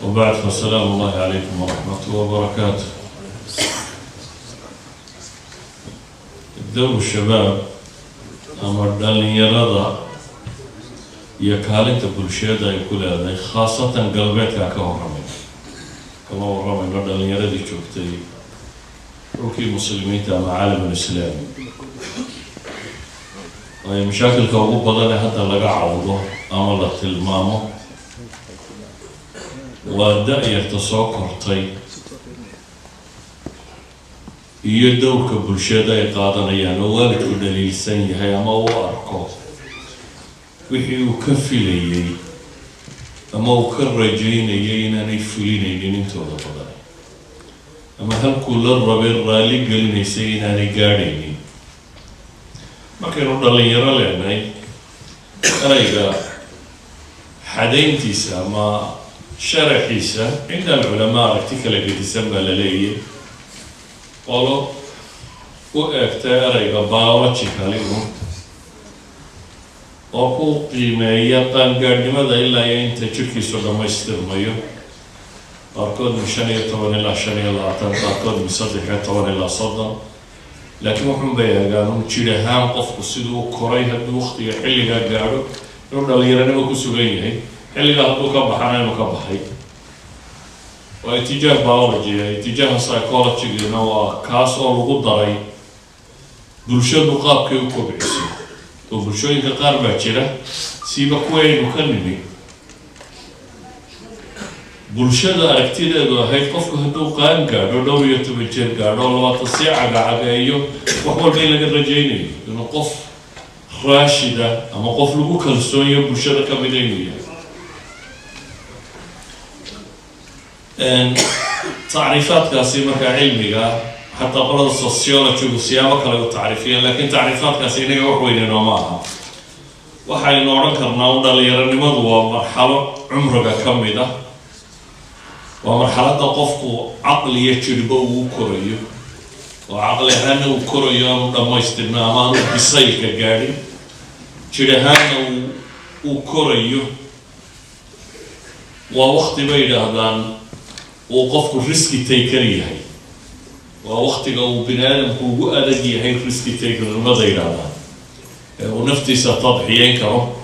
وبعد، فسلام الله عليكم ورحمته وبركاته. دور الشباب ama dhalinyarada iyo kaalinta bulshada ay ku leedahay, khaasatan galbeedkaan ka warramayno, kama warramayno dhalinyaradii joogtay dhulkii muslimiinta ama caalamul islaami, waayo mashaakilka ugu badan ee hadda laga cawdo ama la tilmaamo waa da-yarta soo kortay iyo dowrka bulshada ay qaadanayaan, oo waalidku dhaliilsan yahay ama uu arko wixii uu ka filayey ama uu ka rajaynayay inaanay fulinaynin intooda badan, ama halkuu la rabay raalli gelinaysay inaanay gaadhaynin. Markaynu dhalinyaro leenahay, erayga xadayntiisa ama sharaxiisa cinda alculamaa aragti kala gedisan baa la leeyahy. Qolo u eegtay erayga biologically un oo ku qiimeeya qaangaadhnimada ilaa iyo inta jirkiisu dhammaystirmayo, qaarkood min 15 ilaa 25, qaarkood min 13 ilaa 30, laakiin wuxuun bay eegaan un jir ahaan qofku siduu u koray. Hadduu waktiga xilligaa gaadho, inuu dhalinyaranimo ku sugan yahay, xilligaa hadduu ka baxana, inuu ka baxay. Waa itijaah biology. Itijaaha psychologygina waa kaas oo lagu daray bulshadu qaabkay u kobciso, oo bulshooyinka qaar baa jira, siiba kuwaynu ka nimi, bulshada aragtideedu ahayd qofku hadduu qaan gaadho, dhowr iyo toban jeer gaadho, 20 sii cagacageeyo, wax walba in laga rajaynayo inuu qof raashida ama qof lagu kalsoonyo bulshada ka mida inuu yahay. Tacriifaadkaasi markaa cilmiga, xataa qolada sociologygu siyaabo kale u tacriifiyeen, laakiin tacriifaadkaasi inaga wax weyne nooma aha. Waxaynu odhan karnaa u dhalinyaronimadu waa marxalo cumriga ka mid ah, waa marxaladda qofku caqli iyo jidhba uu korayo, oo caqli ahaanna uu korayo, aanu dhammaystirno ama aanu bisaylka gaadhin, jidh ahaanna uu korayo. Waa wakti bay yidhaahdaan uu qofku risk taker yahay. Waa waktiga uu bini aadamku ugu adag yahay risk takernimada, yidhaahdaan, ee uu naftiisa tadxiyeyn karo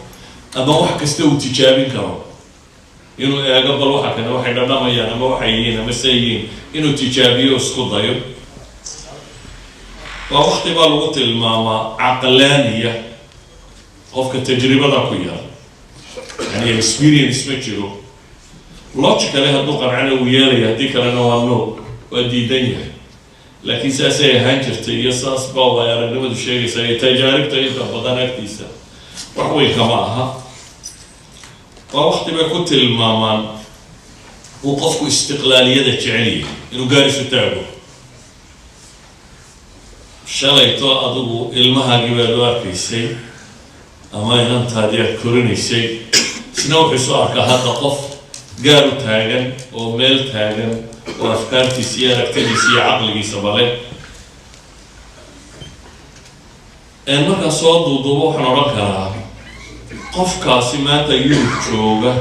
ama wax kasta uu tijaabin karo, inuu eego bal waxa kane waxay dhadhamayaan ama waxay yihiin ama say yihiin, inuu tijaabiyo, isku dayo. Waa wakti baa lagu tilmaamaa caqlaaniya. Qofka tajribada ku yar, yani experience ma jiro. Logically hadduu qancana uu yeelaya, haddii kalena waa no, waa diidan yahay. Laakiin saasay ahaan jirtay iyo saas baa waay aragnimadu sheegaysaa iyo tajaaribta inta badan agtiisa wax weyn kama aha. Waa wakti bay ku tilmaamaan uu qofku istiqlaaliyada jecel yahay, inuu gaarisu taago. Shalayto adigu ilmahaagii baad u arkaysay ama inantaadii aad korinaysay, isna wuxuu soo arkaa hadda qof gaar u taagan oo meel taagan oo afkaartiisa iyo aragtidiisa iyo caqligiisaba leh. Markaa soo duuduubo, waxaan odhan karaa qofkaasi maanta Yurub jooga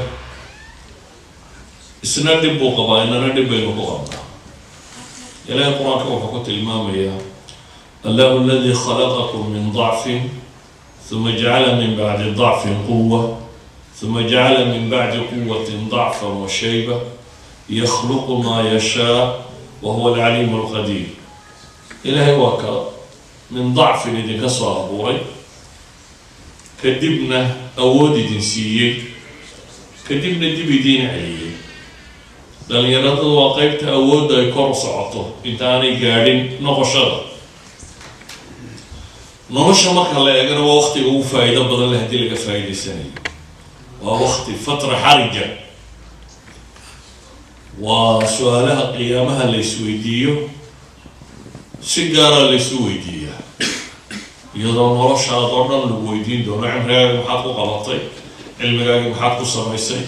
isna dhib buu qabaa, inana dhib baynu ku qabnaa. Ilaahay Qur-aanka wuxuu ku tilmaamayaa: الله الذي خلقكم من ضعف ثم جعل من بعد ضعف قوة ثم جعل من بعد قوة ضعفا وشيبة يخلق ما يشاء وهو العليم القدير. Ilaahay waa ka min dacfin idinka soo abuuray, kadibna awood idin siiyey, kadibna dib idiin celiyey. Dhalinyaradu waa qeybta awoodda ay kor u socoto intaanay gaadhin noqoshada nolosha. Marka la eegana, waa waktiga ugu faa'iido badan leh haddii laga faa'iidaysanayo. Waa wakti فترة حرجة, waa su-aalaha qiyaamaha la isweydiiyo, si gaara la isu weydiiyaa, iyadoo noloshaad oo dhan lagu weydiin doono: cimrigaagi maxaad ku qabatay? Cilmigaagi maxaad ku samaysay?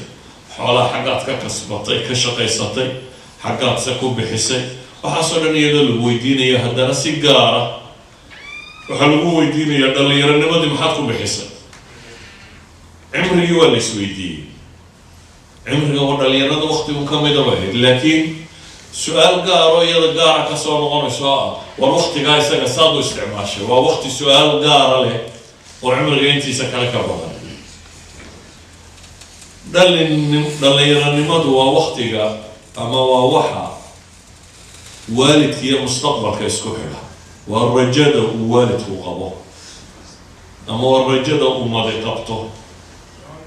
Xoolaha xaggaad ka kasbatay, ka shaqaysatay, xaggaadse ku bixisay? Waxaasoo dhan iyadoo lagu weydiinaya, haddana si gaara waxaa lagu weydiinayaa dhallinyaronimadii maxaad ku bixisay? Cimrigii waa la isweydiiyey. Cimriga oo dhalinyarada waktigu ka midaba ahayd, laakiin su-aal gaaro iyada gaara kasoo noqonayso ah, war waktigaa isaga saad u isticmaashay, waa wakti su-aal gaara leh oo cimriga intiisa kale ka badan. Dhalinyaranimadu waa waktiga ama waa waxa waalidka iyo mustaqbalka isku xidha. Waa rajada uu waalidku qabo ama waa rajada ummadi qabto.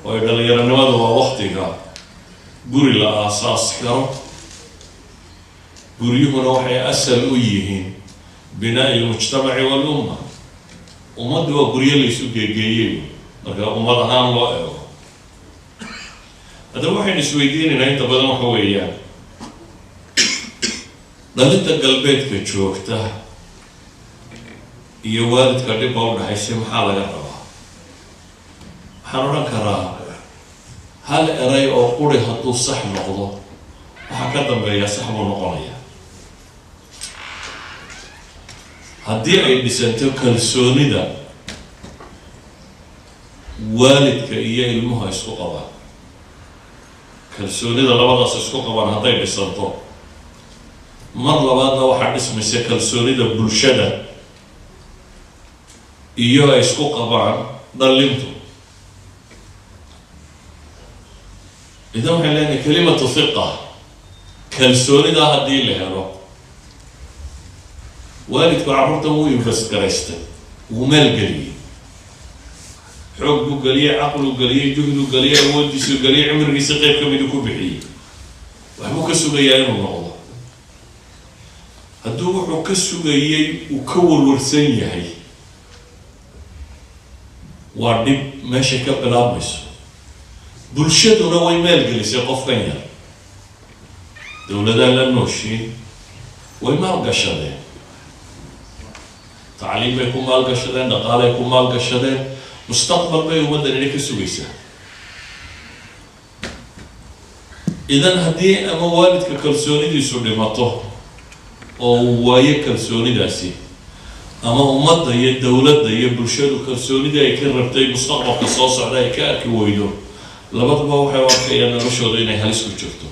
Waayo, dhalinyaranimadu waa waktiga guri la aasaasi karo. Guryuhuna waxay asal u yihiin binaa'i lmujtamaci wal-umma. Ummaddu waa guryo laysu geegeeyey marka ummad ahaan loo eego. Haddaba, waxaynu isweydiinaynaa inta badan waxa weeyaan, dhalinta galbeedka joogta iyo waalidka dhibba udhaxaysa, maxaa laga rabaa? Waxaan odhan karaa, hal eray oo quri hadduu sax noqdo, waxaa ka dambeeya sax buu noqonaya. Haddii ay dhisanto kalsoonida waalidka iyo ilmuhu ay isku qabaan, kalsoonida labadaas isku qabaan hadday dhisanto, mar labaadna waxaa dhismaysa kalsoonida bulshada iyo ay isku qabaan dhalintu. Idan waxay leenahay kalimatu hiqa, kalsoonidaa haddii la helo, waalidku carruurta wuu invest garaystay, wuu maalgeliyey, xoog buu geliyey, caqluu geliyey, juhduu geliyey, awoodiisuu geliyey, cimrigiisi qeyb ka midu ku bixiyey. Waxbuu ka sugayaa inuu noqdo. Hadduu wuxuu ka sugayey uu ka warwarsan yahay, waa dhib meeshay ka bilaabmayso. Bulshaduna way maalgelisay qofkan yar, dowladaa la nooshiin way maalgashadeen, tacliim bay ku maalgashadeen, dhaqaalay ku maalgashadeen, mustaqbal bay ummaddan ina ka sugaysaa. Idan haddii ama waalidka kalsoonidiisu dhimato oo uu waayo kalsoonidaasi, ama ummadda iyo dowladda iyo bulshadu kalsoonidii ay ka rabtay mustaqbalka soo socda ay ka arki weydo, labaduba waxay u arkayaan noloshooda inay halis ku jirto.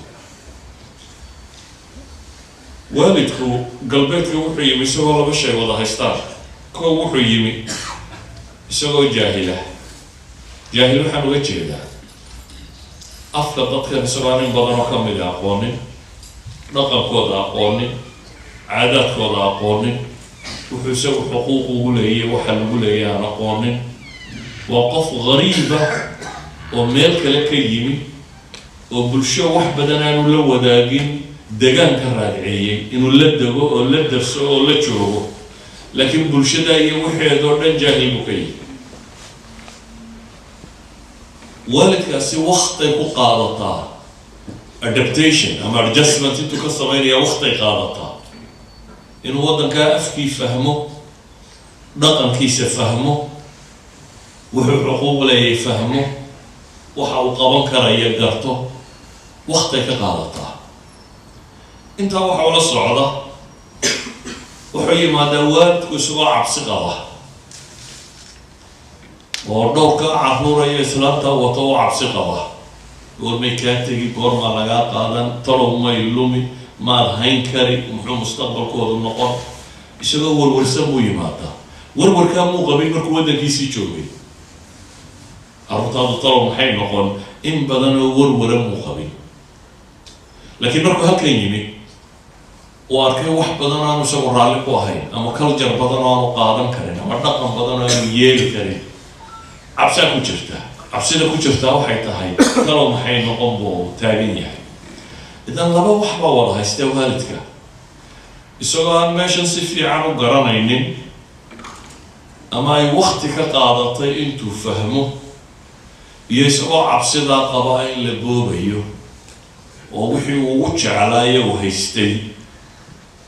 Waalidku galbeedka wuxuu yimi isagoo laba shay wada haystaan. Kow, wuxuu yimi isagoo jaahila. Jaahil waxaan uga jeedaa afka dadkan isagoo aan in badan oo kamida aqoonin, dhaqankooda aqoonin, caadaadkooda aqoonin, wuxuu isagu xuquuq ugu leeyay, waxa lagu leeyay aan aqoonin. Waa qof gariiba oo meel kale ka yimi oo bulsho wax badan aanu la wadaagin, degaan ka raadceeyey inuu la dego oo la darso oo la joogo, laakiin bulshada iyo waxeedoo dhan jaahil buu ka yihi. Waalidkaasi waktay ku qaadataa adaptation ama adjustment intuu ka sameynaya, waktay qaadataa inuu waddankaa afkii fahmo, dhaqankiisa fahmo, wuxuu xuquuq leeyay fahmo, waxa uu qaban karaya garto, waktay ka qaadataa. Intaa waxa ula socda, wuxuu yimaadaa waalidku isagoo cabsi qaba oo dhowrka caruuraya islaamta wato u cabsi qaba. Goormay kaa tegi? Goormaa lagaa qaadan? Talow may lumi? Maad hayn kari? Muxuu mustaqbalkoodu noqon? Isagoo warwarsan buu yimaadaa. Warwarkaa muu qabin markuu waddankiisii joogay. Carruurtaadu talow maxay noqon, in badan oo warwara muu qabin, laakiin markuu halkan yimi uu arkay wax badan oo aanu isagu raalli ku ahayn, ama culture badan oo aanu qaadan karin, ama dhaqan badan oo aanu yeeli karin, cabsaa ku jirta. Cabsida ku jirtaa waxay tahay, talow maxay noqon buu taagan yahay. Idan laba wax baa wada haystee waalidka: isagoo aan meeshan si fiican u garanaynin ama ay wakti ka qaadatay intuu fahmo, iyo isagoo cabsidaa qabaa in la boobayo oo wixii uu ugu jeclaayo uu haystay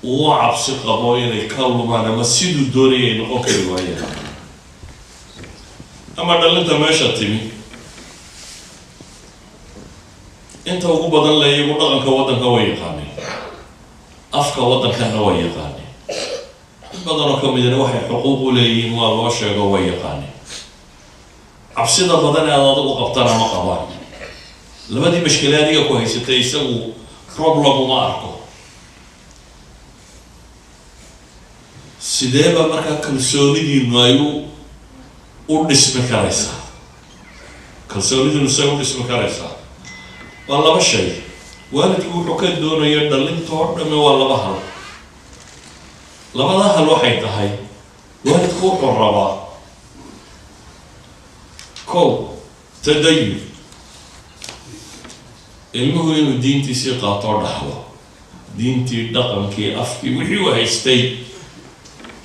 uu u cabsi qabo inay ka lumaan ama siduu doonaya ay noqon kari waayaan. Ama dhalinta meesha timi inta ugu badan le, iyagu dhaqanka waddanka way yaqaaneen, afka waddankanna way yaqaaneen, in badan oo kamidina waxay xuquuq u leeyihiin waa loo sheego, way yaqaaneen. Cabsida badan ee aad adigu qabtana ma qabaan. Labadii mashkile adiga ku haysatay isagu problem uma arko. Sideeba markaa kalsoonidiinu ay u dhismi karaysaa? Kalsoonidiinu say u dhismi karaysaa? Waa laba shay. Waalidku wuxuu ka doonaya dhalinta oo dhami waa laba hal. Labada hal waxay tahay, waalidku wuxuu rabaa kow, tadayun, ilmuhu inuu diintiisii qaatoo dhaxlo, diintii, dhaqankii, afkii, wixii uu haystay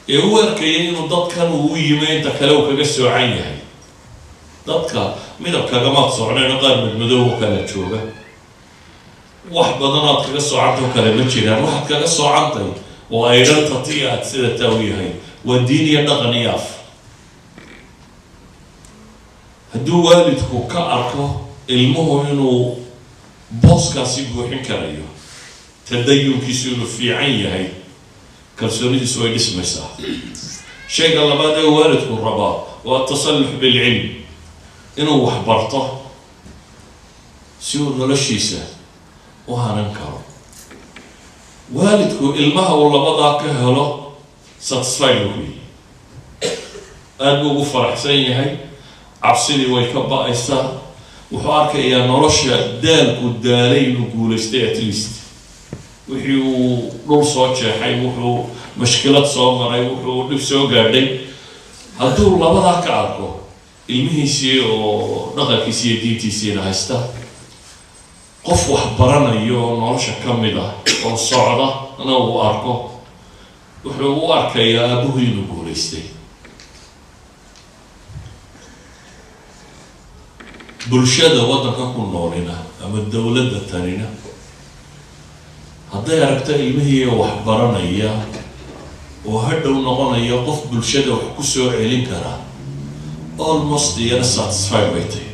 ee u arkayay inuu dadkan uu u yimi inta kale uu kaga soocan yahay. Dadka midab kagamaad socnayn oo qaar madmadoow oo kala jooga, wax badanood kaga soocantao kale ma jiraan. Waxaad kaga soocantay oo identity aad sida taa u yahay waa diin iyo dhaqan iyo af. Hadduu waalidku ka arko ilmuhu inuu booskaasi buuxin karayo, tadayunkiisu inuu fiican yahay, kalsoonidiisu way dhismaysaa. Shayga labaad ee waalidku rabaa waa التسلح بالعلم, inuu wax barto si uu noloshiisa u hanan karo. Waalidku ilmaha uu labadaa ka helo satisfied buu ku yihi, aada buu ugu faraxsan yahay, cabsidii way ka ba-aysaa. Wuxuu arkayaa nolosha daalku daalay inuu guulaystay, at least wixii uu dhul soo jeexay, wuxuu mashkilad soo maray, wuxuu dhib soo gaadhay. Hadduu labadaa ka arko ilmihiisii oo dhaqankiisii iyo diintiisiina haysta, qof wax baranayo oo nolosha ka mid ah oo socda na uu arko, wuxuu u arkayaa aabuhu inuu guulaystay. Bulshada waddanka ku noolina ama dowladda tanina hadday aragto ilmihii wax baranaya oo hadhow noqonaya qof bulshada wax ku soo celin kara, almost iyana satisfied bay tahay.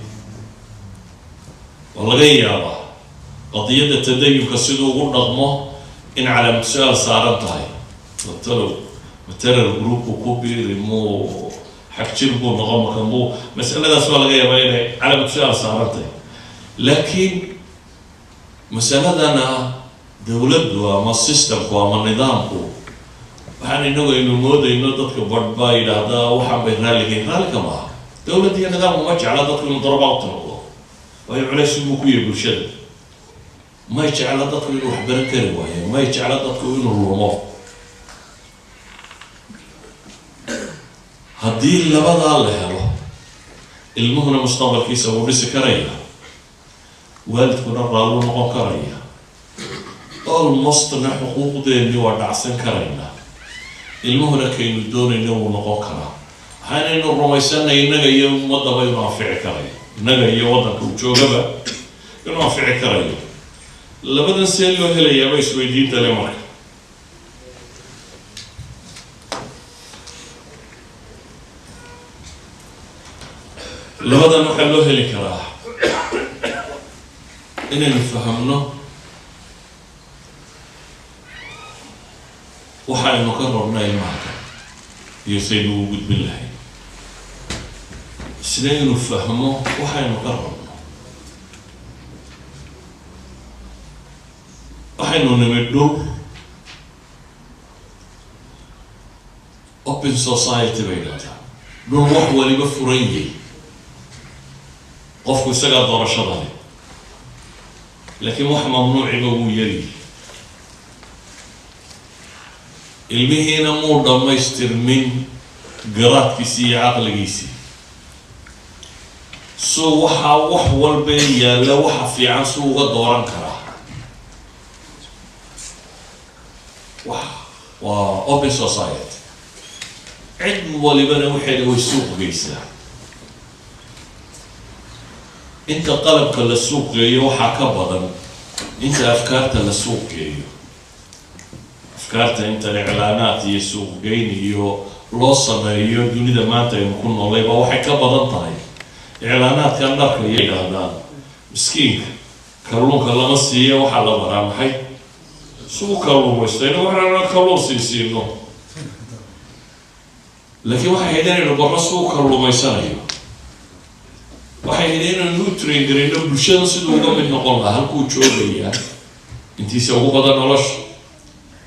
Waa laga yaabaa qadiyadda tadayunka siduu ugu dhaqmo in calaamad su-aal saaran tahay: matalow ma terror groupku ku biiri, muu xagjir buu noqon maka muu? Masaladaas waa laga yaabaa inay calaamad su-aal saaran tahay. Laakiin masaladana dowladdu ama systemku ama nidaamku, waxaan inagu aynu moodayno, dadka badh baa yidhaahdaa waxaan bay raalligayn. Raallika maaha. Dowladda iyo nidaamku ma jecla dadku inuu drop out noqdo, waayo culays buu ku yahay bulshada. May jecla dadku inuu waxbaran kari waayo, may jecla dadku inuu lumo. Haddii labadaa la helo, ilmuhuna mustaqbalkiisa wuu dhisi karaya, waalidkuna raallu noqon karaya, almostna xuquuqdeennii waa dhacsan karaynaa, ilmuhuna kaynu doonayna wuu noqon karaa. Waxaanaynu rumaysanay innaga iyo ummadaba inuu anfici karayo, innaga iyo waddanka uu joogaba inuu anfici karayo. Labadan see loo helayaaba isweydiinta le. Marka labadan waxaa loo heli karaa inaynu fahamno waxa aynu ka rabno ilmaha kan iyo saynu ugu gudbin lahayn. Sidaynu fahmo waxaynu ka rabno? Waxaynu nimid dhul open society bay dhahdaa, dhul wax waliba furan yahay, qofku isagaa doorashada leh, laakiin wax mamnuuciba wuu yaryahay. Ilmihiina muu dhammaystirmin garaadkiisii iyo caqligiisii, suu waxaa wax walba yaalla waxa fiican suu uga dooran karaa. Wax waa open society, cid walibana waxeeda way suuq geysaa. Inta qalabka la suuq geeyo waxaa ka badan inta afkaarta la suuq geeyo. Afkaarta inta iclaanaat iyo suuqgeyn iyo loo sameeyo dunida maanta aynu ku noolayba waxay ka badan tahay iclaanaadkan dharka iyo yidhaahdaan miskiinka kalluunka lama siiyo, waxaa la baraa maxay suu kalluumaysto. Inagu waxaan kalluun sii siino, laakiin waxay hayd inaynu barro suu kalluumaysanayo. Waxaa Waxay ahayd inaynu u train garayno bulshada siduu uga mid noqon lahaa. Halkuu joogayaa intiisa ugu badan nolosha,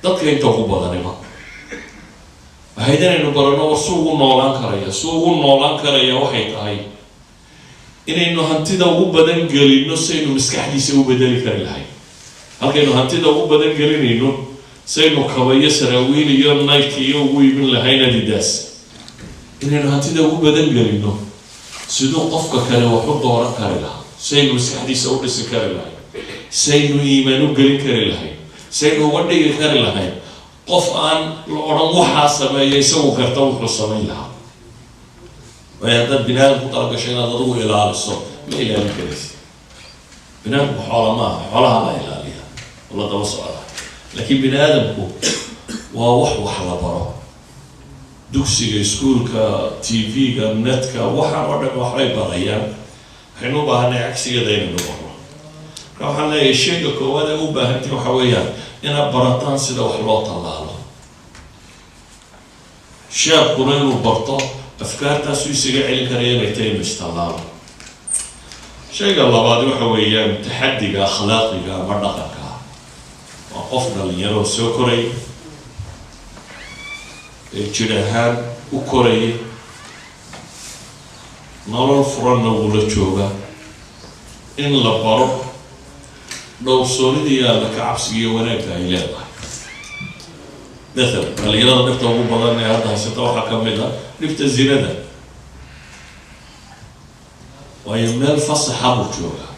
dadka inta ugu badaniba, waxayd inaynu barano war su ugu noolaan karaya, su ugu noolaan karaya. Waxay tahay inaynu hantida ugu badan gelino saynu maskaxdiisa u bedeli kari lahayn. Halkaynu hantida ugu badan gelinayno saynu kabayo, saraawiil iyo Nike iyo ugu iibin lahayn Adidas, inaynu hantida ugu badan gelino siduu qofka kale wax u dooran kari lahaa, saynu maskaxdiisa u dhisi kari lahayn, saynu iimaan u gelin kari lahayn, saynu uga dhigi kari lahayn qof aan la odhan waxaa sameeya, isagu karta wuxuu samayn lahaa. Waayo, haddaad bini aadam ku talagasho inaad adigu ilaaliso, ma ilaalin karaysid. Bini aadamku xoola maaha, xoolaha la ilaaliya oo la daba socda, laakiin bini aadamku waa wax la baro. Dugsiga, iskuulka, TV-ga, netka, waxaan oo dhan waxbay barayaan. Waxaynu u baahanay cagsigeeda inaynu barno. Marka waxaan leeyahay, shayga koowaad ee u baahantii waxa weeyaan inaad barataan sida wax loo tallaalo, shaabkuna inuu barto afkaartaasu isaga celin karaya inay tahay inuu istallaalo. Shayga labaad waxa weeyaan taxadiga akhlaaqiga ama dhaqanka. Waa qof dhalinyaro soo koraya ee jir ahaan u koraya, nolol furanna wula jooga, in la baro dhowrsoonida iyo Alla ka cabsiga iyo wanaagga ay leedahay. Mathalan, dhalinyarada dhibta ugu badan ee hadda haysata waxaa ka mid ah dhibta zinada, waayo meel fasaxa buu joogaa,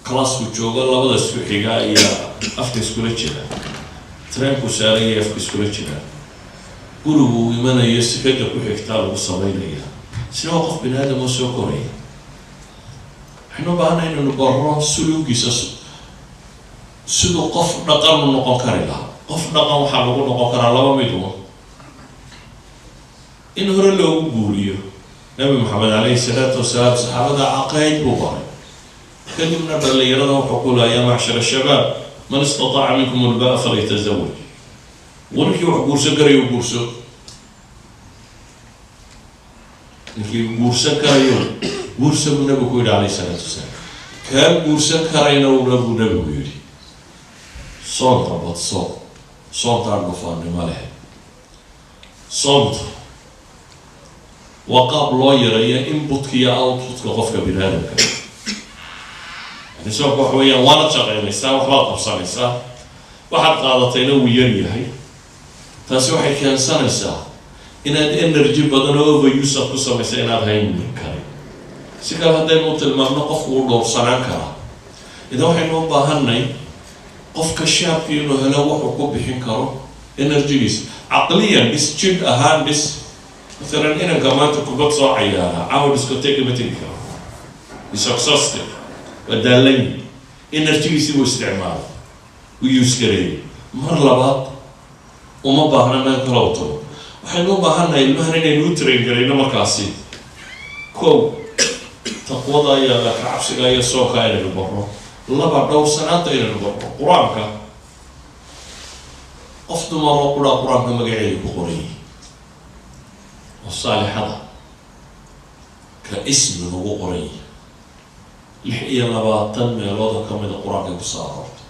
classku joogo, labada isku xiga ayaa afka iskula jira, treenku saaran yahay afka iskula jira, gurigu uu imanayo sikada ku xigtaa lagu samaynaya. Sina waa qof bini aadam oo soo koraya. Waxaynu u baahanay inaynu barro suluugiisa, siduu qof dhaqan u noqon kari lahaa. Qof dhaqan waxaa lagu noqon karaa laba mid un: in hore loogu guuriyo. Nabi Maxamed calayhi salaatu wasalaam saxaabada caqayd buu baray, kadibna dhalinyarada wuxuu ku lahaa: "يا معشر الشباب، من استطاع منكم الباءة فليتزوج." Ninkii wax guursan karayo guurso, ninkii guursan karayo guursa, buu nabigu ku yidhi calayhi salaatu wasalaam. Kaa guursan karayna una, buu nabigu yidhi, soonta badso, soontaa dhufaannimo leh. Soonta waa qaab loo yareeyo inputka iyo outputka qofka bini aadamka. Yani soonka waxa weeyaan waanad shaqaynaysaa, waxbaad qabsanaysaa, waxaad qaadatayna wuu yar yahay. Taasi waxay keensanaysaa inaad energy badan oo overuse aad ku samaysa inaad hayn karin. Si kale haddaynu u tilmaamno, qofku wuu dhowrsanaan karaa. Idan waxaynu u baahanay qofka shaabkii inuu helo wuxuu ku bixin karo energygiisa, caqliyan dhis, jidh ahaan dhis. Masalan, inanka maanta kubad soo cayaara caawa discotheque ma tegi karo, is exhausted, waa daalan, energygiisii buu isticmaalay, u use gareeyay. Mar labaad uma baahna meel kale u tago. Waxaynu u baahannahay ilmahan inaynu u train garayno markaasi: kow, taqwada iyo Alla ka cabsiga iyo soonka inaynu barno; laba, dhowrsanaanta inaynu barno. Qur-aanka qof dumaroo quraa qur-aanka magaceeda ku qorayay oo saalixada ka ismi lagu qorayay, 26 meelood oo kamida qur-aankay kusoo aroortay.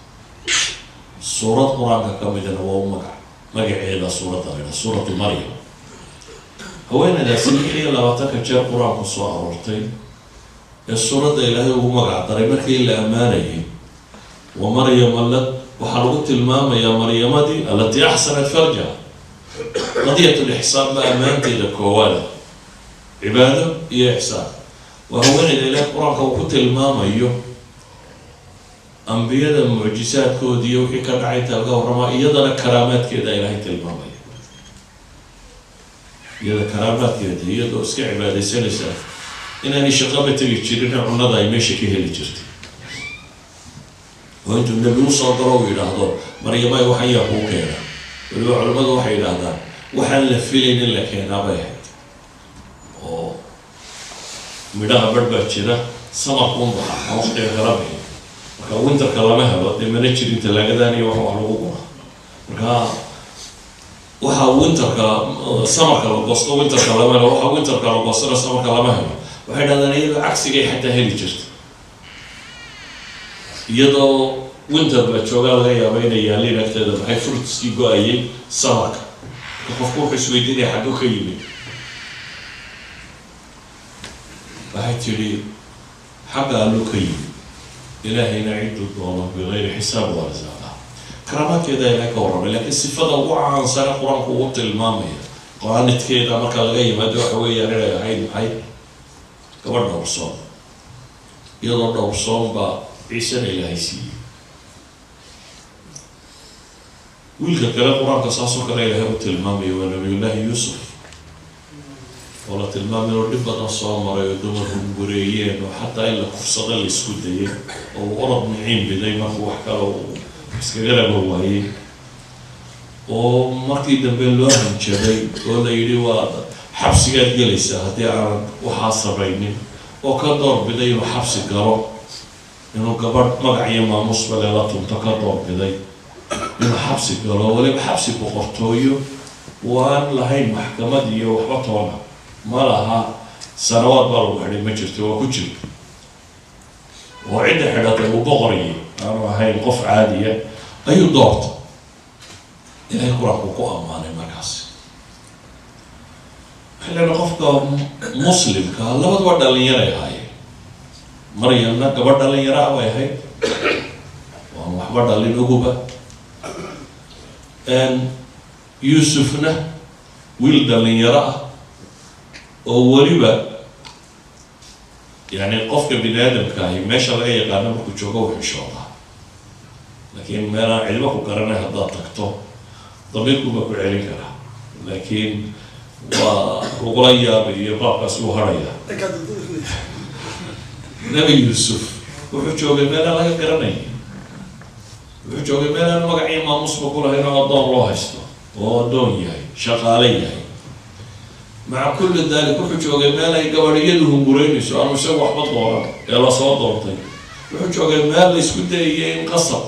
Suurad qur-aanka ka midana waa u magac, magaceeda suuradda la yidhaha Suuratu Maryam. Haweeneydaasi 26-ka jeer qur-aanku soo aroortay ee suuradda Ilaahay ugu magac daray, markii la ammaanayay ومريم waxaa lagu tilmaamayaa Maryamadii التي أحصنت فرجها. قضية الإحصان ba ammaanteeda koowaada, cibaado iyo ixsaan. Waa haweeneyda Ilaahay qur-aanka uu ku tilmaamayo ambiyada mucjisaadkoodi iyo wixii ka dhacay inta laga warramaa, iyadana karaamaadkeeda Ilaahay tilmaamaya. Iyada karaamaadkeeda, iyadoo iska cibaadaysanaysa, inaanay shaqaba tegi jirin, cunada ay meesha ka heli jirtay, oo intuu nebi usoo galo uu yidhaahdo: "Maryamay, waxan yaa kuu keena?" Weliba culimmadu waxay yidhaahdaan waxaan la filayn in la keenaa bay ahayd, oo midhaha barh baa jira samarkuun baxa aan waqtiga kala bixin, marka winterka lama helo, dee mana jirin talaagadan iyo wax lagu gura. Marka waxaa winterka, samarka la goosto, winterka lama helo; waxaa winterka la goostana, samarka lama helo. Waxay dhahdaan iyadoo cagsigay xataa heli jirta, iyadoo winter la joogaa laga yaaba inay yaalliin agteeda maxay fruitskii go-ayay summerka. Marka qofku wuxuu isweydiinaya xaggo ka yimid. Waxay tidhi xagga alluu ka yimid, Ilaahayna cidduu doono bigayri xisaab waa risaaqa. Karaamaadkeeda Ilahay ka warramay, laakiin sifada ugu caansane Qur-aanku ugu tilmaamaya qaanidkeeda marka laga yimaado waxa weeyaan inay ahayd maxay? Gabadh dhowrsoon. Iyadoo dhowrsoon baa Ciisena Ilaahay siiyey. Wiilka kale Qur-aanka saasoo kale Ilaahay u tilmaamaya waa Nabiyullaahi Yuusuf, oo la tilmaamay inuu dhib badan soo maray oo dumarku gureeyeen oo xataa in la kufsado la isku dayay, oo uu orod miciin biday markuu wax kale uu iskaga raba waayey, oo markii dambe loo hanjabay oo la yidhi waa xabsigaad gelaysaa haddii aanad waxaa samaynin, oo ka door biday inuu xabsi galo, inuu gabadh magac iyo maamuusba lela tunto ka door biday inuu xabsi galo, waliba xabsi boqortooyo waan lahayn maxkamad iyo waxba toona ma laha, sanawaad baa lagu xidhay ma jirto, waa ku jiro oo cidda xidhatay uu boqorayay aanu ahayn qof caadiya ayuu doortay. Ilahay Qur-aanku ku ammaanay. Markaas waxay leedahay qofka muslimka labaduba dhalinyaray ahaayeen. Maryamna gabadh dhalinyara bay ahayd, waan waxba dhalin uguba. Yuusufna wiil dhalinyaro ah oo weliba yani qofka bini aadamka ahi meesha laga yaqaano markuu joogo uu xishoodaa, laakiin meelaan cidba ku garanay haddaad tagto damiirku baa ku celin karaa, laakiin waa lagula yaabayo, baabkaas wuu harhayaa. Nebi Yuusuf wuxuu joogay meelaan laga garanay, wuxuu joogay meelaan magac iyo maamusba ku lahayn oo addoon loo haysto oo addoon yahay, shaqaale yahay. Maca kulli dalik wuxuu joogay meel ay gabadhiyadu hunguraynayso, aanu isagu waxba dooran ee lasoo doortay. Wuxuu joogay meel la isku dayayay in qasab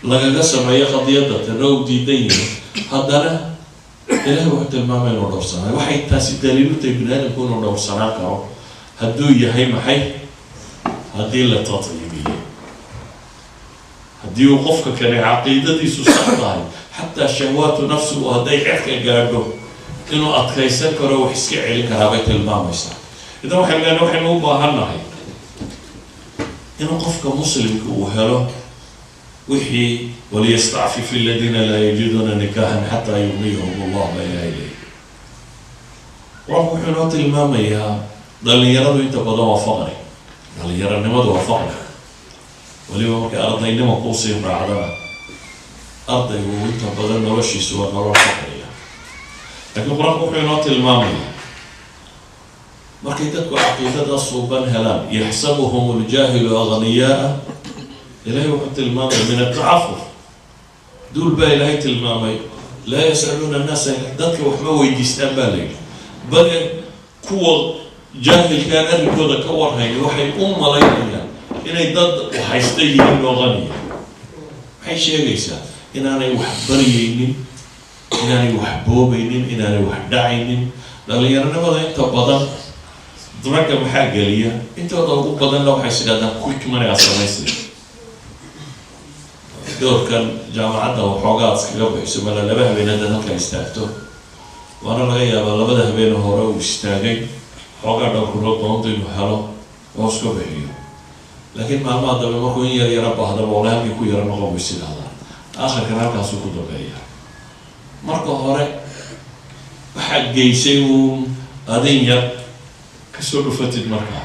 lagaga sameeyo qadiyadda tana uu diidan yahay. Haddana Ilahay wuxuu tilmaamay inuu dhowrsanaayo. Waxay taasi daliil u tahay bini aadamku inuu dhowrsanaan karo hadduu yahay maxay? Haddii la tatyibiyo, haddii uu qofka kale caqiidadiisu sax tahay, xataa shahwaatu nafsigu hadday cerka gaadho inuu adkaysan karo, wax iska celin karaa bay tilmaamaysaa. Idan waxaynu leenahay waxaynu u baahan nahay inuu qofka muslimka uu helo wixii waliyastacfif aladiina laa yajiduuna nikaxan xataa yugniyahum Allah baa Ilahay leeyahy. Qur-aanku wuxuu inoo tilmaamayaa dhalinyaradu inta badan waa faqri, dhalinyaranimadu waa faqri, weliba markay ardaynimo kuusii raacdana ardaygu inta badan noloshiisu waa nolol faqriya. Laakiin Qur-aanku wuxuu inoo tilmaamayaa markay dadku caqiidada suuban helaan, yaxsabuhum aljaahilu aghniyaaa. Ilahay wuxuu tilmaamay min atacafuf duul baa Ilaahay tilmaamay, laa yasaluuna annaasa, dadka waxma weydiistaan baa la yidhi. Bale kuwa jaahilkaan arrinkooda ka warhaya waxay u malaynayaan inay dad waxhaysta yihiin oo qaniya. Maxay sheegaysaa? Inaanay wax baryaynin, inaanay wax boobaynin, inaanay wax dhacaynin. Dhalinyaronimada inta badan drugga maxaa geliya? Intooda ugu badanna waxay is idhahdaan quick money aad samaysay doorkan jaamacadda, waxoogaa ad iskaga bixiso mala laba habeen haddaad halkaa istaagto, waana laga yaabaa labada habeen hore uu istaagay xoogaa dhowr kunoo pound inuu helo oo iska bixiyo. Laakiin maalmaha dambe markuu in yar yara baahdaba, wala halkii ku yara noqon buu is idhahdaa, aakhirkan halkaasuu ku dambeeya. Marka hore waxaad geysay uun adin yar kasoo dhufatid, markaa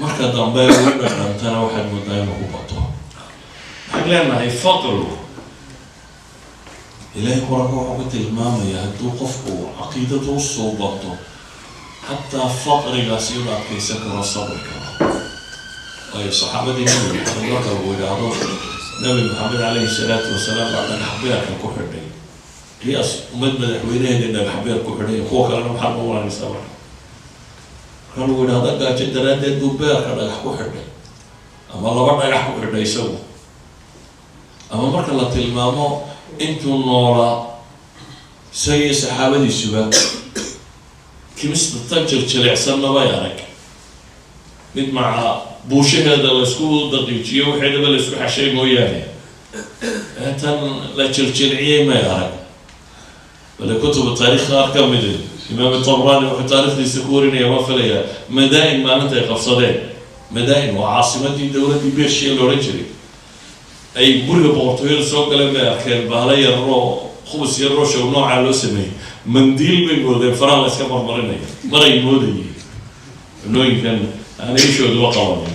marka dambe uu dhadhantana waxaad moodaa inuu ku bato. Waxaan leenahay faqrigu Ilaahay Qur-aanka wuxuu ku tilmaamayaa hadduu qofku caqiidadu u suubato, xataa faqrigaasi inuu adkaysan karo, sabri karo. Waayo saxaabadii Nabi Maxamed marka lagu yidhaahdo Nabi Maxamed calayhi salaatu wasalaam baa dhagax beerka ku xidhay, qiyaas ummad madaxweynaheedii dhagax beer ku xidhay, kuwa kalena maxaad ma waranaysaa? Marka lagu yidhahdo gaajo daraaddeed buu beerka dhagax ku xidhay ama laba dhagax ku xidhay isagu, ama marka la tilmaamo intuu noolaa isaga iyo saxaabadiisuba Kimista tan jiljilicsan mabay arag, mid maca buushaheeda laysku daqiijiyo, waxeedaba laysku xashay mooyaane, tan la jiljilciyey may arag. Bale kutubu taarikh qaar ka mid, Imaam Tabrani wuxuu taarikhdiisa ku warinaya, ma filaya, Madain maalinta ay qabsadeen. Madain waa caasimadii dowladdii Bershiya la odhan jiray. Ay guriga boqortooyada soo galeen bay arkeen bahlo yararoo khubus yararoo show noocaa loo sameeyey. Mandiil bay moodeen faraha la iska marmarinayo, maray moodayeen cunooyinkan aanay ishooduba qabanin.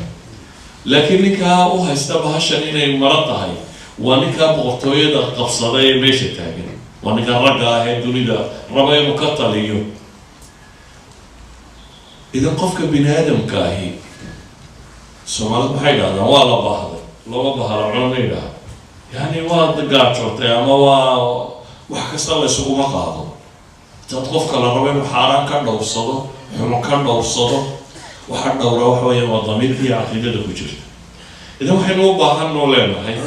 Laakiin ninkaa u haysta bahashan inay maro tahay waa ninkaa boqortooyada qabsaday ee meesha taagan, waa ninkaa ragga ah ee dunida raba inuu ka taliyo. Idan qofka bini aadamka ahi, Soomaalidu maxay dhahdaan? Waa la baahday, lama bahalo cuno ma yidhaha. Yani waad gaajootay ama waa wax kasta la isuguma qaado. Intaad qofka la rabo inuu xaaraan ka dhowrsado, xumo ka dhowrsado, waxa dhowra waxa weeyaan waa damiirka iyo caqiidada ku jirta. Idan waxaynu u baahanoo leenahay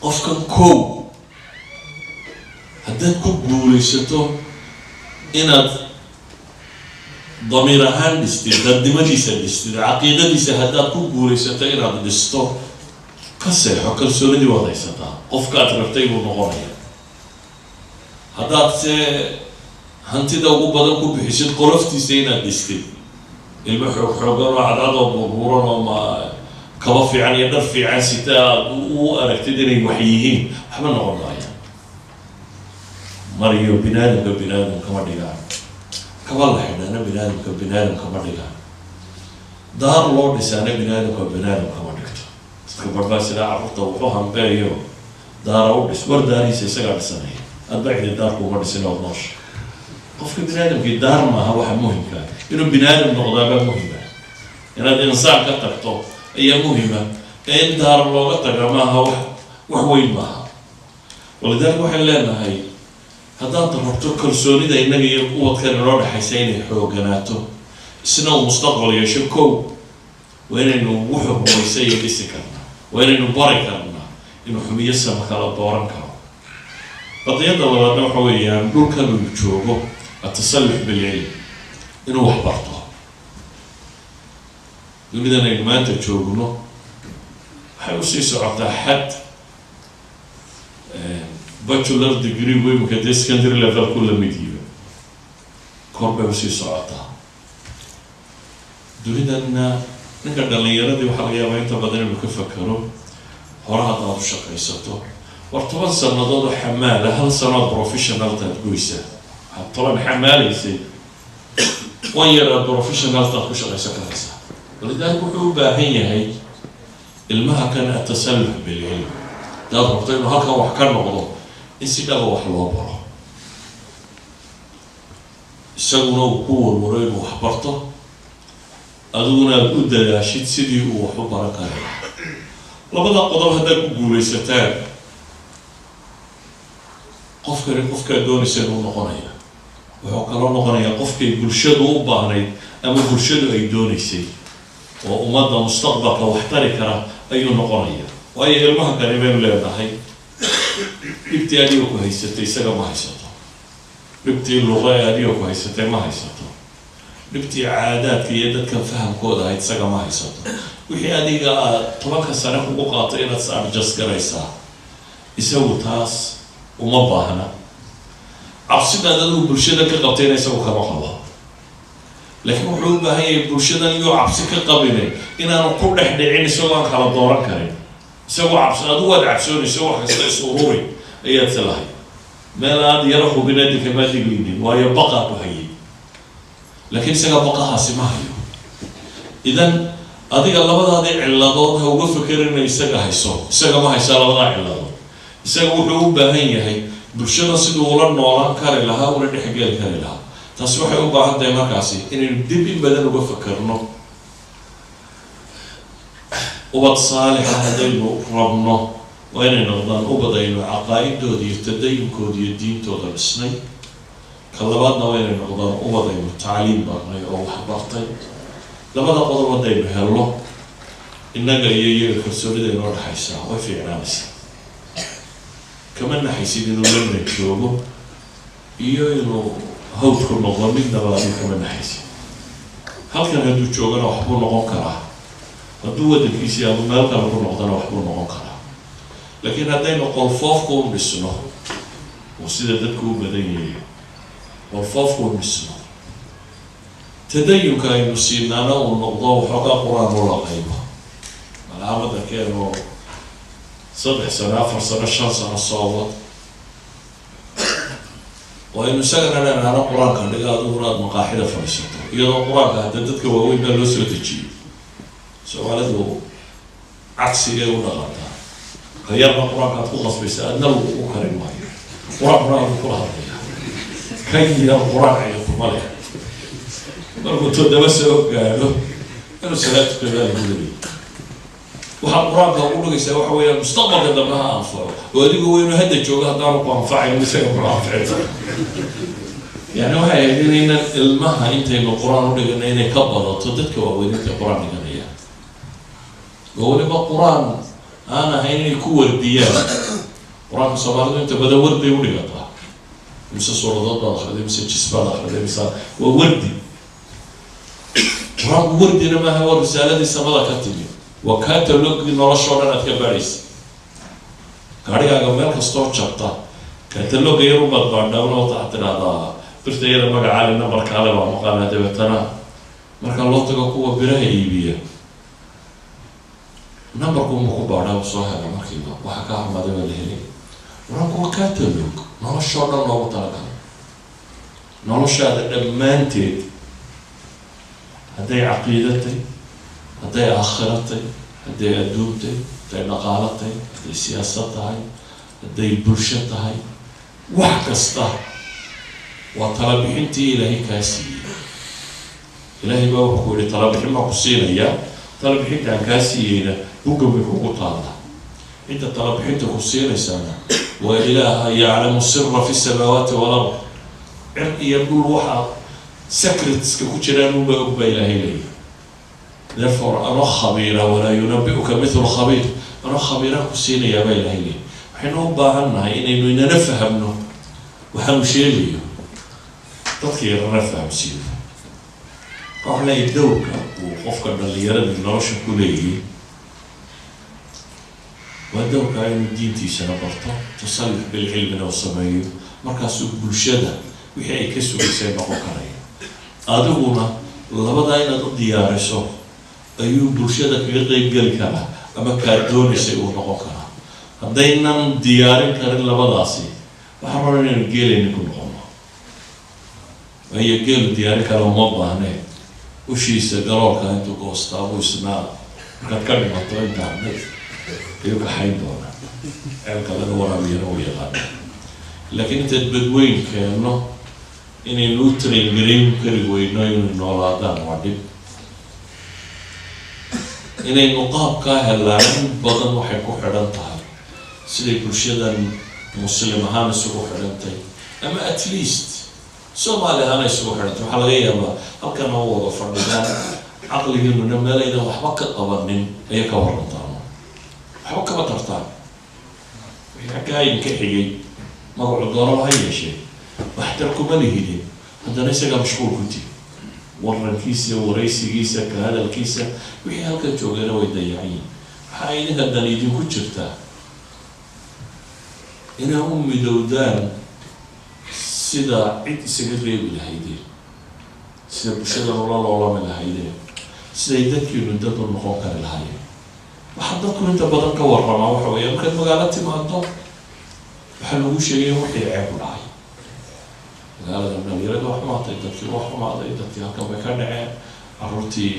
qofkan, kow, haddaad ku guulaysato inaad damiir ahaan dhistid, dadnimadiisa dhistid, caqiidadiisa haddaad ku guulaysato inaad dhisto, ka seexo, kalsoonidii waad haysataa, qofkaad rabtay buu noqonaya. Haddaad se hantida ugu badan ku bixisid qoloftiisa inaad dhistid, ilmo xoog xoogan oo cadcad oo burburan oo ma kaba fiican iyo dhar fiican sita aad u aragtid inay wax yihiin, waxba noqon maayaan. Mariyo binaadamka binaadam kama dhigaan, kaba la xidhana binaadamka binaadam kama dhigaan, daar loo dhisaana binaadamka binaadam kama dhigto. Dadka barbaa sidaa carruurta wuxuu hambeeyo, daara u dhis, war daarihiisa isagaa dhisanaya, adba cidi daarku uma dhisin ood noosha. Qofka binaadamkii daar maaha waxa muhimkaa, inuu binaadam noqdaabaa muhima, inaad insaan ka tagto ayaa muhima, ee in daar looga taga maaha, wax weyn maaha. Walidaalika waxaan leenahay, haddaad rabto kalsoonida innaga iyo ubadkan inoo dhexaysa inay xooganaato, isna uu mustaqbal yeesho, kow, waa inaynu wuxuu rumaysay iyo dhisi karnaa, waa inaynu bari karnaa inuu xumiyo sama kala dooran karo. Qadiyadda labaadna waxa weeyaan dhulkan uu joogo atasalux bilcilm, inuu wax barto. Dunidan aynu maanta joogno waxay usii socotaa xad bachelor degree bu imika dee secondary level ku lamid yiba, kor bay usii socotaa. Dunidanna ninka dhalinyaradii waxaa laga yaabaa inta badan inuu ka fakero hore haddaad u shaqaysato. War 10 sanadood oo xamaala, hal sanood professionaltaad goysaa. Waxaad 10 xamaalaysay, one year aad professionaltaad ku shaqaysan karaysaa. Walidaalika wuxuu u baahan yahay ilmaha kan atasalux bilcilm. Hadaad rabto inuu halkan wax ka noqdo, in si dhaba wax loo baro, isaguna uu ku warwaro inuu wax barto, adiguna aada u dadaashid sidii uu wax u baran karay. Labada qodob haddaad ku guulaysataan, qofkani qofkaa doonaysa inuu noqonaya. Wuxuu kaloo noqonayaa qofkay bulshadu u baahnayd ama bulshadu ay doonaysay, oo ummadda mustaqbalka wax tari kara ayuu noqonaya. Waayo, ilmaha kani baynu leenahay, dhibtii adiga ku haysatay isaga ma haysato, dhibtii luqa ee adiga ku haysatay ma haysato, dhibtii caadaadka iyo dadka fahamkooda ahayd isaga ma haysato. Wixii adiga aad 10-ka sane kugu qaato inaad is adjust garaysaa, isagu taas uma baahna. Cabsidaad adigu bulshada ka qabtayna isagu kama qabo. Laakiin wuxuu u baahan yahay bulshadan iyuu cabsi ka qabine inaanu ku dhex dhicin isagoo aan kala dooran karin. Isagoo cabsi, adigu waad cabsoonaysa, wax kasta is ururi ayaad si lahay, meel aad yaro hubinadi kama digaynin, waayo baqaa ku hayay. Laakiin isaga baqahaasi ma hayo. Idan adiga labadaadii ciladood ha uga fekerina isaga hayso, isaga ma haysaa labadaa ciladood. Isaga wuxuu u baahan yahay bulshada siduu ula noolaan kari lahaa, ula dhexgeli kari lahaa. Taasi waxay u baahan tahay markaasi inaynu dib in badan uga fekerno. Ubad saalixa haddaynu rabno, waa inay noqdaan ubad aynu caqaa-idooda iyo tadayunkooda iyo diintooda dhisnay. Ka labaadna waa inay noqdaan ubad aynu tacliim barnay oo wax bartay. Labada qodob haddaynu helno, innaga iyo iyaga kalsoonida inoo dhexaysaa way fiicnaanaysaa. Kama naxaysid inuu London joogo iyo inuu Hawdku noqdo midnaba adigu kama naxaysa. Halkan hadduu joogana waxbuu noqon karaa, hadduu waddankiisii ama meel kale ku noqdana waxbuu noqon karaa. Laakiin haddaynu qolfoofku u dhisno, oo sida dadku u badan yahay qolfoofku u dhisno, tadayunka aynu siinaana uu noqdo waxoogaa Qur-aan u la qaybo, malcamada keenoo 3 sano, 4 sano, 5 sano soo wad, oo aynu isagana leenahana Qur-aanka dhiga, adiguna aada maqaaxida fadhiisato, iyadoo Qur-aanka hadda dadka waaweyn baa loo soo dejiyey. Soomaalidu cagsigay u dhaqantaa. Ka yarna Qur-aanka aad ku qasbaysa, adna lagugu karin maayo, Qur-aankuna aadu kula hadlaya. Kan yar Qur-aanka iyo kuma leh, markuu 7 soo gaadho inuu salaad tukadaa lagu leeyay. Waxaad Qur-aanka ugu dhigaysaa waxa weeyaan mustaqbalka dambe ha anfaco, oo adigu weynu hadda joogo haddaanu ku anfacayn, isaga ku anfici. Yani waxay ahayd inaynan ilmaha intaynu Qur-aan u dhigana inay ka badato dadka waaweyn intay Qur-aan dhiganayaan, oo weliba Qur-aan aan ahayn inay ku wardiyaan. Qur-aanka Soomaalidu inta badan warday u dhigataa. Mise suuradood baad akriday, mise jis baad akriday, mise waa wardi? Qur-aanku wardina maaha, waa risaaladii samada ka timi, waa catalogii nolosha o dhan aad ka baadhaysa. Gaadhigaaga meel kastoo jabta cataloga yar ubaad baadhaawna, waxaad tidhahdaa birta yada magacaale, nambarkaale baa maqaana. Dabeetana marka loo tago kuwa biraha iibiya, nambarku uma ku baadhaa, soo hela markiiba waxa ka hormaaday baa la helay. Qur-aanku waa catalog noloshoo dhan loogu talagalay, noloshaada dhammaanteed, hadday caqiidatay, hadday aakhiro tay, hadday adduuntay, hadday dhaqaalo tahay, hadday siyaasad tahay, hadday bulsho tahay, wax kasta waa talabixintii Ilaahay kaa siiyey. Ilaahay baa wuxuu ku yihi: "Talabixin baan ku siinayaa, talabixinta aan kaa siiyeyna buggan bay kugu taalla." Cidda talabixinta ku siinaysaana waa Ilaaha يعلم السر في السماوات والأرض. Cir iyo dhul waxaa secretska ku jiraan unbaa og baa Ilaahay leeyahy. Therefore, anoo khabiira, ولا ينبئك مثل خبير, anoo khabiiraan ku siinayaa baa Ilaahay leeyahy. Waxaynu u baahan nahay inaynu inana fahamno waxaanu sheegayo, dadka yarana fahamsiiyo. Waxaa leeyahay dowrka uu qofka dhalinyarada nolosha ku leeyahay waa dowrka inuu diintiisana barto, تسلح بالعلم na u sameeyo. Markaasuu bulshada wixii ay ka sugaysay noqon karaya. Adiguna labadaa inaad u diyaariso ayuu bulshada kaga qeyb geli karaa ama kaa doonaysay uu noqon karaa. Haddaynan diyaarin karin labadaasi, waxaan rabaa inaynu geelayni ku noqono, waayo geelu diyaarin kara uma baahnee. Ushiisa galoolka intuu goostaa buu isnaa markaad ka dhimato inta hadhay ayuu kaxayn doonaa, ceelka laga waraabiyana uu yaqaana. Laakiin intaad badweyn keenno inaynu u train garayn kari weyno inay noolaadaan waa dhib. Inaynu qaabkaa helaan in badan waxay ku xidhan tahay siday bulshadan Muslim ahaan isugu xidhantay, ama at least Soomaali ahaan isugu xidhantay. Waxaa laga yaabaa halkan oo wada fadhidaan, caqligiinuna meelaydan waxba ka qabanin ayay ka warantaan, waxba kama tartaan. Wixii xaggaa idinka xigay magacu doonaba ha yeeshee, waxtar kuma lihidin. Haddana isagaa mashquul ku tihi, warankiisa, waraysigiisa, ka hadalkiisa. Wixii halkan joogana way dayacan yihin. Waxaa idinka dan idinku jirtaa inaa u midowdaan sida cid isaga reebi lahaydeen, sida bulshada ula loolami lahaydeen, siday dadkiinu dad u noqon kari lahaayeen. Waxaa dadku inta badan ka warramaa waxa weeya, markaad magaalo timaado waxaa lagu sheegay in wixii ceeb u dhacay magaalada, dhalinyarada wax xumaatay, dadkii wax xumaaday, dadkii halkan bay ka dhaceen, carruurtii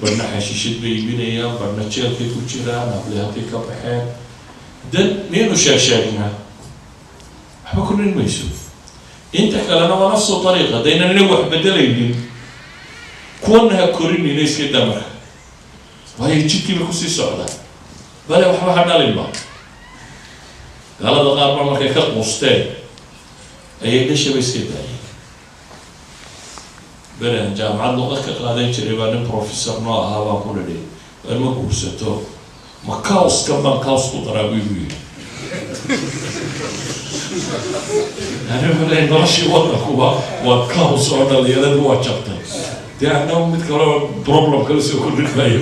badhna xashiishid bay iibinayaan, badhna jeelkay ku jiraan, hablay halkay ka baxeen. Dan miyaynu sheeg sheegnaa? Waxba kordhin mayso. Inta kalena waa نفس الطريق. Haddaynan inagu wax bedelaynin, kuwana ha korinayno, iska daa marka, waayo jidkiiba kusii socdaa. Bale waxba ha dhalinba. Gaalada qaar baa markay ka quusteen ayay dhashaba iska daayeen. Beren jaamacad luqa ka qaadan jiray baa nin professor noo ahaa baan ku nidhi: "Waar, ma guursato? Ma cawskan baan caws ku daraa?" buu igu yidhi. Yani wuxuu leeyahay noloshii waddankuba waa chaos oo dhalinyaradu waa jabtay. Dee annagu mid kaloo problem kala soo kordhin maayo.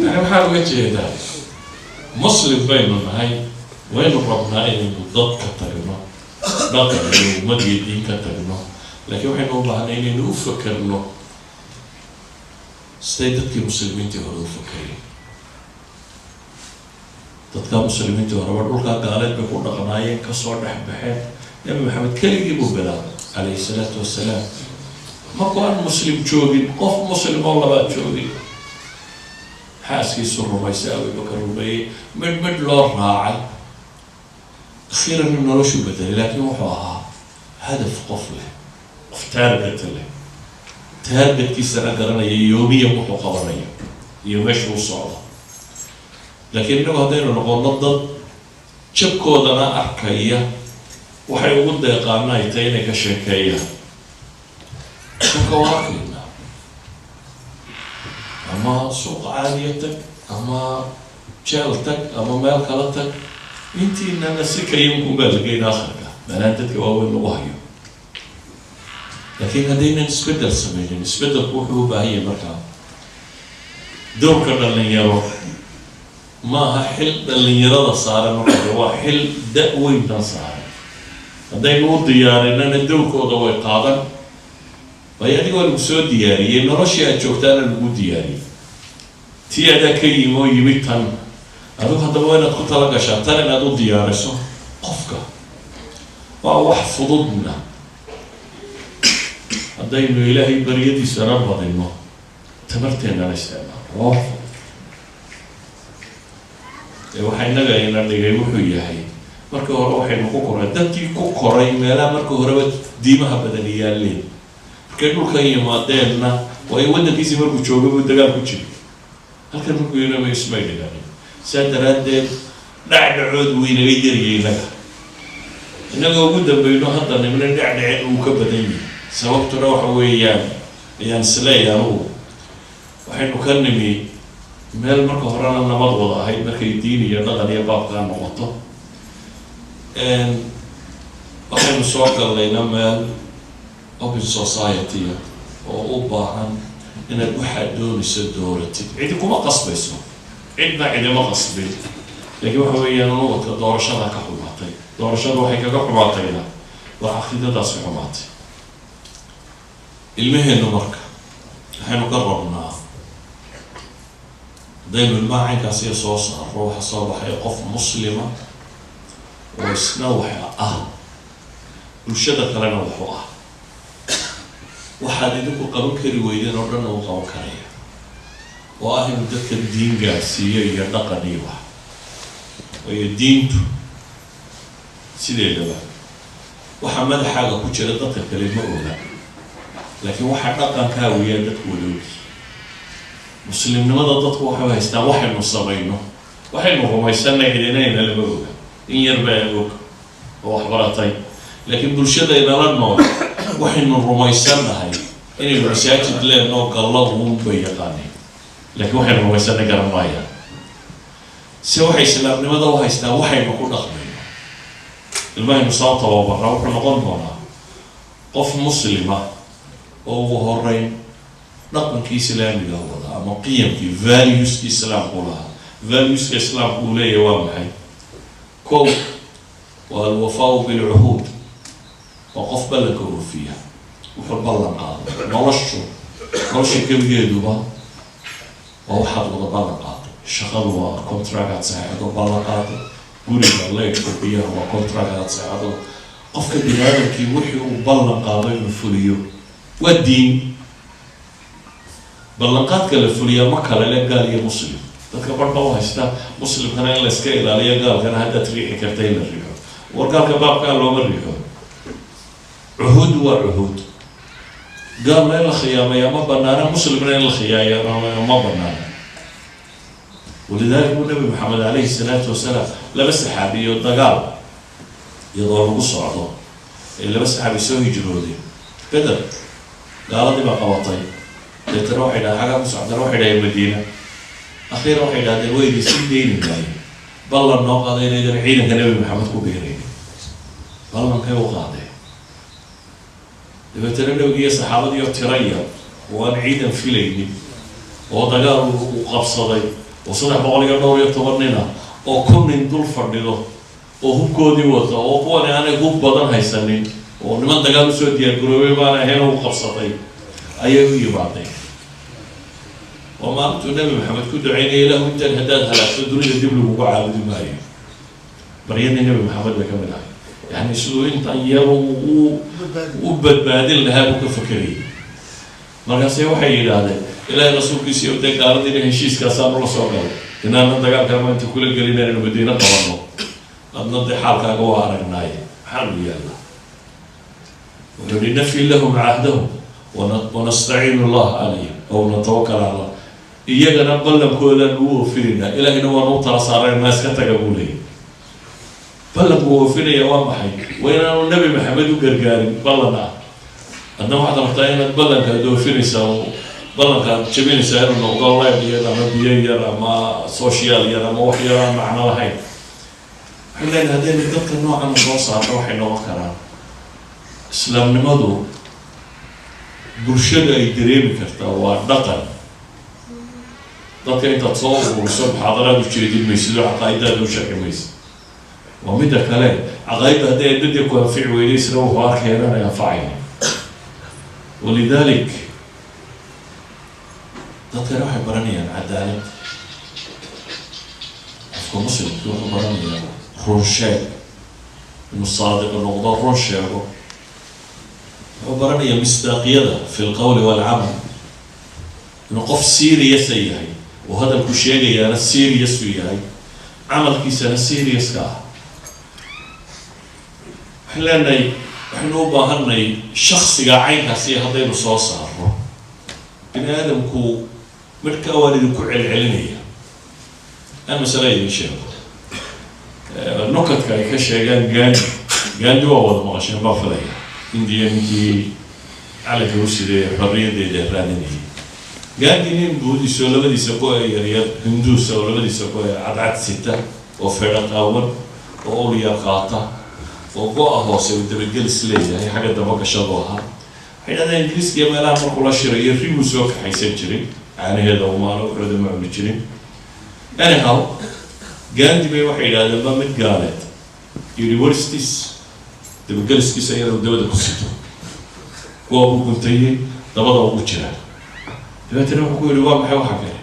Yani waxaan uga jeedaa, Muslim baynu nahay, waynu rabnaa inaynu dad ka tagno, dhaqan iyo ummad iyo diin ka tagno, laakiin waxaynu u baahnay inaynu u fakerno siday dadkii Muslimiintii hore u fakereen. Dadka Muslimiintii horeba dhulkaa gaaleed bay ku dhaqnaayeen, kasoo dhex baxeen. Nebi Maxamed keligii buu bilaabay, calayhi salaatu wasalaam. Markuu aan Muslim joogin, qof Muslim oo labaad joogin, xaaskiisu rumaysay, Abubakar rumeeyey, midh midh loo raacay, akhiiran noloshu bedelay. Laakiin wuxuu ahaa hadaf qof leh, qof target leh, targetkiisana garanaya, yoomiyan wuxuu qabanayo iyo meesha u socdo. Laakiin innagu haddaynu noqono dad jabkoodana arkaya, waxay ugu deeqaana ay tahay inay ka sheekeeyaan, jabka waa arkaynaa. Ama suuqa caadiya tag, ama jeel tag, ama meel kala tag, intiinana si kayimkunbaa la geyn akhirka meelaan dadka waaweyn lagu hayo. Laakiin haddaynan isbeddel sameynin, isbeddelku wuxuu u baahan yahay markaa dowrka dhalinyaro. Ma aha xil dhalinyarada saaran marka hore, waa xil da-weyntan saaran. Haddaynu u diyaarinana dowrkooda way qaadan, waayo adiga waa lagu soo diyaariyey, noloshii aad joogtaana lagu diyaariyey, tii adaa ka yimi oo yimid tan. Adigu haddaba waa inaad ku tala gashaa tan inaad u diyaariso qofka. Waa wax fududna haddaynu Ilaahay baryadiisana badino, tamarteennana isticmaalo. Waa wax fudud. Ee waxa innaga ina dhigay wuxuu yahay, markii hore waxaynu ku koray, dadkii ku koray meelaha marka horeba diimaha badani yaaleen, markay dhulkan yimaadeenna, waayo waddankiisii markuu jooga buu dagaal ku jiri, halkan markuu yinaba ismay dhiganin. Saa daraaddeed dhacdhacood wuu inaga yariyay. Innaga ugu dambayno hadda nimna dhacdhaceen uu ka badan yahay. Sababtuna waxa weeyaan, ayaan isleeyahay anugu, waxaynu ka nimi meel marka horena nabad wada ahayd markay diin iyo dhaqan iyo baabkaa noqoto. Waxaynu soo gallayna meel open society oo u baahan inaad waxaad doonayso dooratid. Cidi kuma qasbayso, cidna cidima qasbin, laakiin waxa weeyaan ubadka doorashada ka xumaatay. Doorashada waxay kaga xumaatayna waa caqiidadaasi xumaatay. Ilmaheenu marka waxaynu ka rabnaa, haddaynu ilmaha caynkaasiyo soo saarro, waxa soo baxay qof Muslima oo isna waxa ah, bulshada kalena wuxuu ah. Waxaad idinku qaban kari weydeen oo dhanna uu qaban karaya, oo ah inuu dadka diin gaadhsiiyo iyo dhaqan iyo wax. Waayo diintu sideedaba waxaa madaxaaga ku jira dadka kale ma oga, laakiin waxaa dhaqankaa weeyaan dadku wada ogi. Muslimnimada dadku waxay haystaan waxaynu samayno, waxaynu rumaysanay, cidinayna lama oga, in yar baa og oo wax baratay. Laakiin bulshadaynala nool waxaynu rumaysannahay inaynu masaajid leenoo gallo uun bay yaqaaneen, laakiin waxaynu rumaysanay garan maayaan. Se waxay islaamnimada u haystaan waxaynu ku dhaqmayno. Ilmahaynu soo tababarna wuxuu noqon doonaa qof Muslima oo ugu horeyn dhaqankii islaamiga wada ama qiyamkii, valueskii islaamku lahaa. Valueska islaamku uu leeyahay waa maxay? Kow, waa alwafaau bilcuhuud, waa qof ballanka oofiya, wuxuu ballan qaado. Nolosha gebigeeduba waa waxaad wada ballan qaaday. Shaqadu waa contract aad saxeexdo, ballan qaaday. Guriga, leydhka, biyaha waa contract aad saxeexdo. Qofka biniaadamkii wixii uu ballan qaado inuu fuliyo waa diin. Ballanqaadka la fuliyaa ma kale le gaal iyo Muslim. Dadka barh ba u haysta Muslimkana in la iska ilaaliyo, gaalkana haddaad riixi karta in la riixo. War gaalka baabkaa looma riixo. Cuhuud waa cuhuud. Gaalna in la khiyaamaya ma banaana, Muslimna in la khiyaaya ma banaana. Walidalik buu Nabi Maxamed calayhi salaatu wasalaam laba saxaabiyo dagaal iyadoo lagu socdo ee laba saxaabi soo hijrooday Beder, gaaladii baa qabatay. Deetana waxay dhahdeen, xagaa ku socdana? Waxay dhahdeen, Madiina. Akhiiran waxay dhahdeen, way idin sii deyni maayo. Ballan noo qaaday inaydan ciidanka Nebi Maxamed ku biirayn. Ballankay u qaadeen. Dabeetana Nebiga iyo saxaabadiiyo tiro yar oo aan ciidan filaynin oo dagaal uu qabsaday oo 312 nina oo 1000 nin dul fadhido oo hubkoodii wata oo kuwani aanay hub badan haysanin oo niman dagaal usoo diyaargaroobay baan ahayn u qabsaday ayay u yimaadeen. Waa maalintuu Nebi Maxamed ku ducaynaya: "Ilaahu, intaan haddaad halaagto, dunida dib lagugu caabudi maayo." Baryadii Nebi Maxamed bay ka mid ahay. Yani siduu intan yar u badbaadin lahaa buu ka fakerayay. Markaase waxay yidhaahdeen: "Ilaahay rasuulkiisiiyo, dee gaaladiina heshiiskaasaanu la soo galay inaana dagaalkaa maanta kula gelin, inaynu Madiino qabanno. Adna dee xaalkaaga waa aragnaaye, maxaanu yaallaa?" Wuxuu yihi: "نفي لهم عهدهم ونستعين الله عليهم أو نتوكل على الله." Iyagana ballankoodan ugu oofinayna, Ilaahayna waanu u tala saarayna, iska taga, buu leeyay. Ballanku oofinaya waa maxay? Waa inaanu Nebi Maxamed u gargaarin ballan ah. Adna waxaad rabtaa inaad ballankaad oofinaysaa oo ballankaad jabinaysaa inuu noqdo leeb yar ama biyo yar ama social yar ama wax yar aan macno lahayn. Waxay leedahay, haddaynu dadka noocan soo saarno, waxay noqon karaan islaamnimadu bulshada ay dareemi kartaa. Waa dhaqan. Dadka intaad soo ururiso muxaadaraad ujeedin maysid oo caqaa'idaada u sharxi maysid. Waa midda kale, caqaa'idda hadday adadii ku anfici weyday, isna wuxuu arkaya inaanay anfacayn. ولذلك dadkani waxay baranayaan cadaalad. Qofka muslimki wuxuu baranayaa run sheeg, inuu saadiq noqdo, run sheego. Wuxuu baranayaa misdaaqiyada في القول والعمل, inuu qof serious ah yahay oo hadalku sheegayaana serious uu yahay, camalkiisana seriouska ah. Waxaan leenahay, waxaynu u baahanay shaksiga caynkaasi. Haddaynu soo saarno bini aadamku, midhkaa waan idinku celcelinaya. Aan masale idin sheego, nukadka ay ka sheegaan Gandi. Gandi waa wada maqasheen baa filaya, Indiya ninkii calanka u siday, xorriyaddeeda raadinayay. Gandi nin buudiso, labadiisa go- ee yaryar, Hinduusa oo labadiisa go- ee cadcad sita oo feedho qaawan oo ulya qaata oo go-a hoose uu dabagelis leeyahay, xagga damba gashadu ahaa. Waxay dhahdeen Ingiriiska iyo meelaha markuu la shirayo ribuu soo kaxaysan jiray, caanaheeda umaano wuxooda ma cuni jirin. Anyhow, Gandi bay waxay yidhahdeen ba mid gaaleed yidhi: "What is this?" Dabageliskiisa iyadoo dabada ku sito, kuwa buu guntayey dabada ugu jira. Dabeetana wuxuu ku yidhi: "Waa maxay waxa kale?"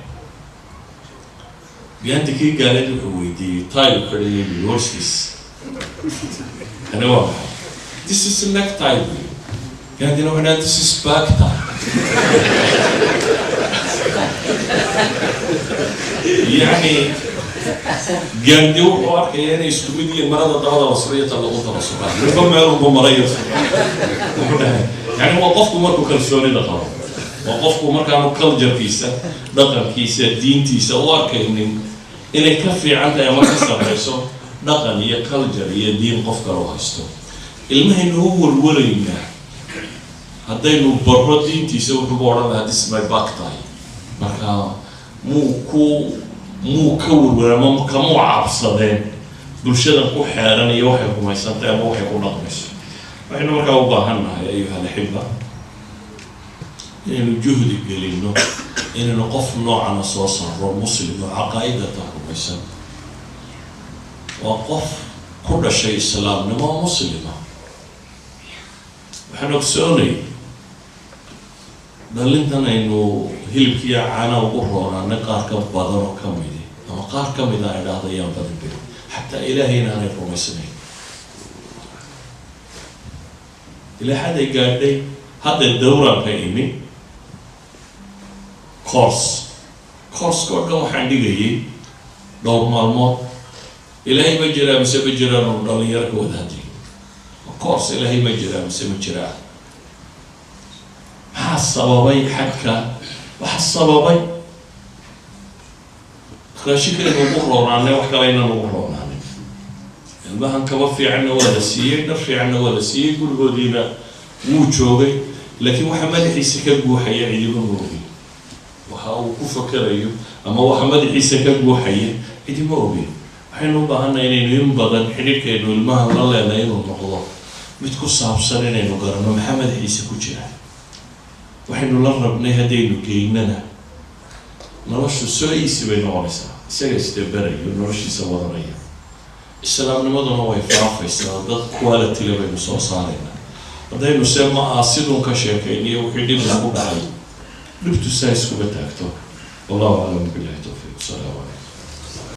Gandi kii gaaleed wuxuu weydiiyey, tie u xidhayay, buu yidhi: "What is this? Kani waa maxay?" "This is a necktie," buu yidhi. Gandina wuxuu dhahay: "This is back tie." Yani Gandi wuxuu arkaya inay isku mid yihiin marada dabada la suro iyo ta lagu daba suraa, ninba meelunbu marayo. Wuxuu dhahay, yani waa qofku markuu kalsoonida qabo, waa qofku markaanu culturekiisa, dhaqankiisa, diintiisa u arkaynin inay ka fiican tahay ama ka sarreyso dhaqan iyo culture iyo diin qof kale u haysto. Ilmahaynu u warwaraynaa, haddaynu barro diintiisa, wuxuuba odhan lahaa: "This is my back tie." Marka muu ku muu ka warwara ma kamuu cabsadeen bulshadan ku xeeran iyo waxay rumaysantahay ama waxay ku dhaqmayso. Waxaynu markaa u baahan nahay, أيها الأحبة, inaynu juhdi gelino inaynu qof noocana soo saaro, muslim oo caqaa'idata rumaysan. Waa qof ku dhashay islaamnimo, muslima. Waxaan ogsoonay dhalintan aynu hilibkiiyo caana ugu roonaanay, qaar ka badan oo ka midi ama qaar ka mida ay dhahda yaan badan beri, xataa Ilaahay inaanay rumaysnayn ilaa xaday gaadhay. Hadda dowranka imi, course, courseka oo dhan waxaan dhigayay dhowr maalmood Ilaahay ma jiraa mise ma jiraan, uu dhalinyaro ka wada hadlay. Course Ilaahay ma jiraa mise ma jiraa. Maxaa sababay xadka? Waxaa sababay raashinkaynu ugu roonaanay, wax kale aynan ugu roonaanay. Ilmahan kaba fiicanna waa la siiyey, dhar fiicanna waa la siiyey, gurigoodiina wuu joogay, laakiin waxa madaxiisa ka guuxaya cidiba ma ogin. Waxa uu ku fakerayo ama waxa madaxiisa ka guuxaya cidima ogin. Waxaynu u baahannahay inaynu in badan xidhiidhkaynu ilmaha la leenahay inuu noqdo mid ku saabsan inaynu garanno maxaa madaxiisa ku jira, waxaynu la rabnay. Haddaynu geynana, noloshu soo easy bay noqonaysaa. Isaga isdaberayo, noloshiisa wadanaya, islaamnimaduna way faafaysaa, dad quality le baynu soo saaraynaa. Haddaynu se ma aha sidun ka sheekayniyo wixii dhib nagu dhacay, dhibtu saa iskuma taagto. Wallahu aclam, billahi towfiiq, asalaamu calaykum.